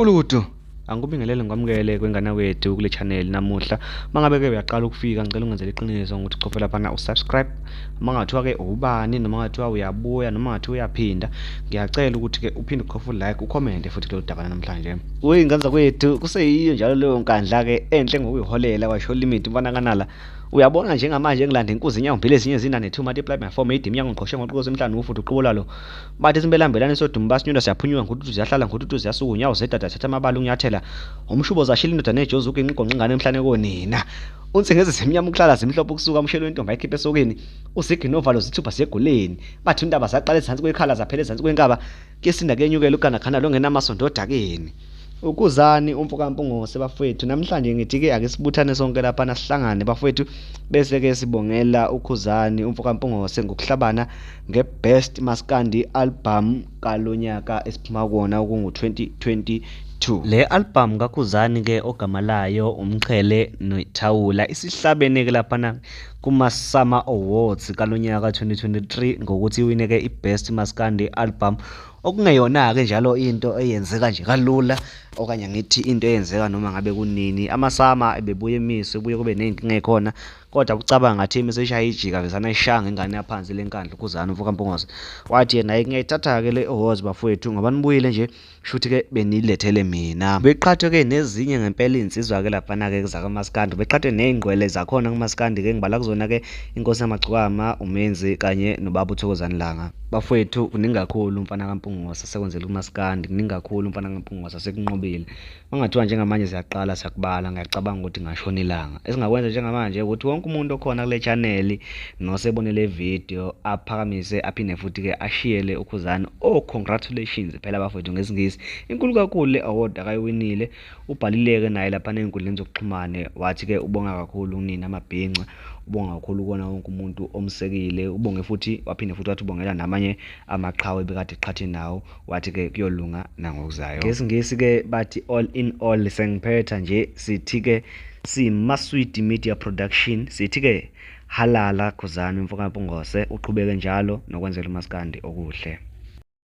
Kuludu angikubingelele ngikwamukele kwengane kwethu kule channel namuhla. Mangabe ke uyaqala ukufika, ngicela ungenzele iqiniso ngokuthi uchofe laphana usubscribe. Uma ngathiwa ke ubani, noma ngathiwa uyabuya, noma ngathiwa uyaphinda, ngiyacela ukuthi ke uphinde uchofe ulike, ucomment futhi kulolu daba namhlanje. Kuyingane zakwethu, kuseyiyo njalo leyo nkandla ke enhle ngokuyiholela kwasho limit umfana kanala. Uyabona njengamanje ngilanda inkuzi inyawo mbili ezinye zinane 2 multiply by 4 made iminyango ngiqhoshe ngoqoqo emhlanu ufuthi uqobo lalo. Bathi simpelambelane sodumo basinyula siyaphunyuka ngokuthi ziyahlala ngokuthi ziyasuka unyawo zedada thatha amabala unyathela umshubo zashila indoda nejozi uginqa igonqa ingane emhlane konina. Unsingezi zemnyama ukuhlala zimhlophe ukusuka umshelo wentombi ayikhiphe esokeni usigi novalo zithupha siyegoleni. Bathi indaba zaqala ezansi kwekhala zaphela ezansi kwenkaba kuyesinda kuyenyukela uganagana longenamasondo odakeni. Ukuzani umfo kaMpungose bafowethu, namhlanje ngithi ke ake sibuthane sonke lapha sihlangane bafowethu, bese ke sibongela uKhuzani umfo kaMpungose ngokuhlabana ngebest Maskandi album kalonyaka esiphuma kuwona okungu 2022. Le album kaKhuzani ke ogama layo Umqhele Nethawula isihlabene ke laphana kuma SAMA Awards kalonyaka 2023 ngokuthi iwine ke ibest Maskandi album, okungeyona ke njalo into eyenzeka nje kalula, okanye ngithi into eyenzeka noma ngabe kunini. AmaSAMA ebebuye emiswe, ebuye kube nezinkinga ekhona, kodwa ucabanga ngathi imese ishaya ijika vezana ishaya ngengane yaphansi lenkandla uKhuzani umfo kaMpungose. Wathi yena ngiyayithatha ke le awards bafowethu ngoba nibuyile nje, shuthi ke benilethele mina. Beqhathwe ke nezinye ngempela insizwa ke laphana ke zakaMaskandi, beqhathwe nezingqwele zakhona kuMaskandi ke, ngibala kuzona ke inkosi yamagcokama uMenzi kanye nobaba uThokozani Langa. Bafowethu kuningi kakhulu umfana kaMpungose sekwenzela kuMaskandi, kuningi kakhulu umfana kaMpungose sekunqobile. Mangathiwa njengamanje siyaqala siyakubala, ngiyacabanga ukuthi ngashona ilanga. Esingakwenza njengamanje ukuthi wonke umuntu okhona kule channel nosebone le video aphakamise aphinde futhi ke ashiyele uKhuzani oh congratulations phela bafowethu ngesingisi. Inkulu kakhulu le award akayiwinile. Ubhalile ke naye lapha ezinkundleni zokuxhumana wathi ke ubonga kakhulu kunina amabhinca, ubonga kakhulu kona wonke umuntu omsekile, ubonge futhi waphinde futhi wathi ubongela namanye amaqhawe bekade eqhathe nawo, wathi ke kuyolunga nangokuzayo. Ngesingisi ke bathi all in all, sengiphetha nje sithi ke siMaswidi Media Production, sithi ke halala Khuzani umfo kaMpungose, uqhubeke njalo nokwenzela uMaskandi okuhle.